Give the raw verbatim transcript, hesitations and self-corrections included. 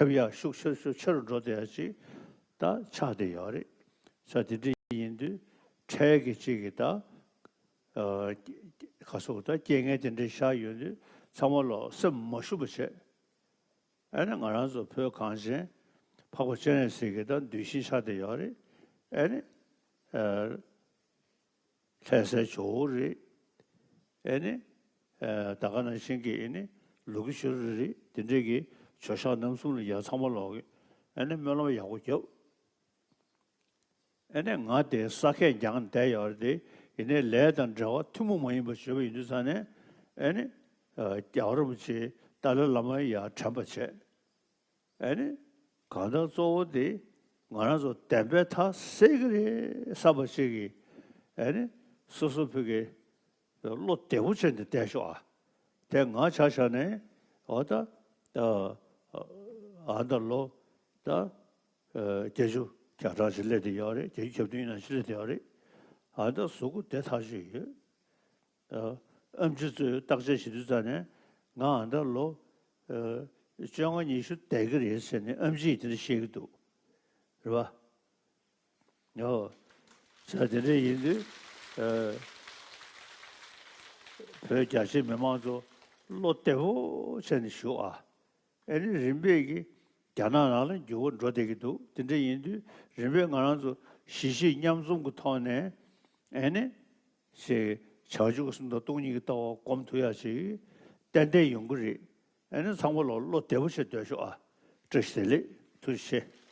ཁྱབ་ཡག་ཤུགས་ཆེ་ཤུགས་ཆེ་རུ་འགྲོ་བསྡད་ཡག་ཅིག་ད་ཆགས་བསྡད་ཡོད་རེད། ས་དེ་འདྲ་ཡིན་དུས་འཕྲལ་གྱི་ཅིག་གི་ད་ག་སོགས་ད་རྐྱེན་ངན་དེ་འདྲ་ཤར་ཡོང་དུས་ཚང་མ་ལོག་སེམས་མ་ཞུམ་པ་བྱས། ཨ་ནི་ང་རང་ཚོ་བོད་གངས་ཅན་འཕགས་པ་སྤྱན་རས་གཟིགས་ཀྱི་ད་གདུལ་ཞིང་ཆགས་བསྡད་ཡོད་རེད། ཨ་ནི་ལྷ་སའི་ཇོ་བོ་རེད། ཨེ་ནི། ད་ག་ནང་བཞིན་གྱི་ཨེ་ནི་ལུ་གུ་ཤུ་རུ་རེད། དེ་འདྲས་ཀྱི་ཇོ་ཤཱཀ་རྣམ་གསུམ་ལ་ཡ་ཚང་མ་ལོག་གི་ཨེ་ནི་སྨོན་ལམ་ཡག་པོ་རྒྱབ། ཨེ་ནི་ང་དེ་ས་ཁད་རྒྱང་བསྡད་ཡོད་རེད་དེ། ཡིན་ནའི་ལས་དང་འབྲེལ་བ་ཐུན་མོང་མ་ཡིན་པ་བྱེད་པ་ཡིན་དུས་ཙང་ནས་ཨེ་ནི། རྒྱལ་བ་རིན་པོ་ཆེ་ཏཱ་ལའི་བླ་མ་ཡ་དྲན་པ་བྱས། ཨེ་ནི། གང་ལྟར་གཙོ་བོ་དེ་ང་རང་ཚོ་བདེན་པའི་མཐའ་གསལ་གྱི་རེད་བསམ་པ་ཞིག་གིས་ཨེ་ནི། སོ་སོ་ཕ་གི་བློ་བདེ་པོ་བྱས་ནས་བསྡད་ཤོག་ཨ། དེ་ང་ཆ་བཞག་ནས་འོ་ད་ཨ་ད་ལོ་ད་བརྒྱད་ཅུ་གྱ་གྲངས་ཤིག་སླེབས་བསྡད་ཡོད་རེད། བརྒྱད་ཅུ་གྱ་བདུན་ནང་ཤིག་སླེབས་བསྡད་ཡོད་རེད། ཨ་ད་གཟུགས་པོ་བདེ་ཐག་ཆོད་ཡོད། ཨེམ་ཆི་ཚོས་བརྟག་དཔྱད་བྱེད་དུས་ཙང་ནས་ང་ཨ་ད་ལོ་བཅོ་ལྔ་ཉི་ཤུ་བསྡད་ཀྱི་རེད་ཟེར་ནས་ཨེམ་ཆིས་དེ་འདྲ་བཤད་ཀྱི་འདུག་རེད་པ། ཨོ། བྱས་དེ་འདྲ་ཡིན་དུས་བོད་རྒྱ་ཆེ་མི་མང་ཚོ་བློ་བདེ་པོ་བྱས་ནས་བཞུགས་ཨ། ཨེ་ནི་རིམ་པས་ཀྱིས་རྒྱ་ནག་ནང་ལ་འགྱུར་བ་འགྲོ་བསྡད་ཀྱི་འདུག་དེ་འདྲ་ཡིན་དུས་རིམ་པས་ང་རང་ཚོ་གཞིས་བྱེས་མཉམ་འཛོམས་ཀྱི་ཐོག་ནས་ཨེ་ནི་ཞེས་བྱང་ཆུབ་ཀྱི་སེམས་དང་སྟོང་ཉིད་ཀྱི་ལྟ་བ་སྒོམ་ཐུབ་ཡག་ཅིག་ཏན་ཏན་ཡོང་གི་རེད། ཨེ་ནི་ཚང་མ་ལོག་བློ་བདེ་པོ་བྱས་སྡོད་ཤོག་ཨ། བཀྲ་ཤིས་བདེ་ལེགས། ཐུགས་རྗེ་ཆེ།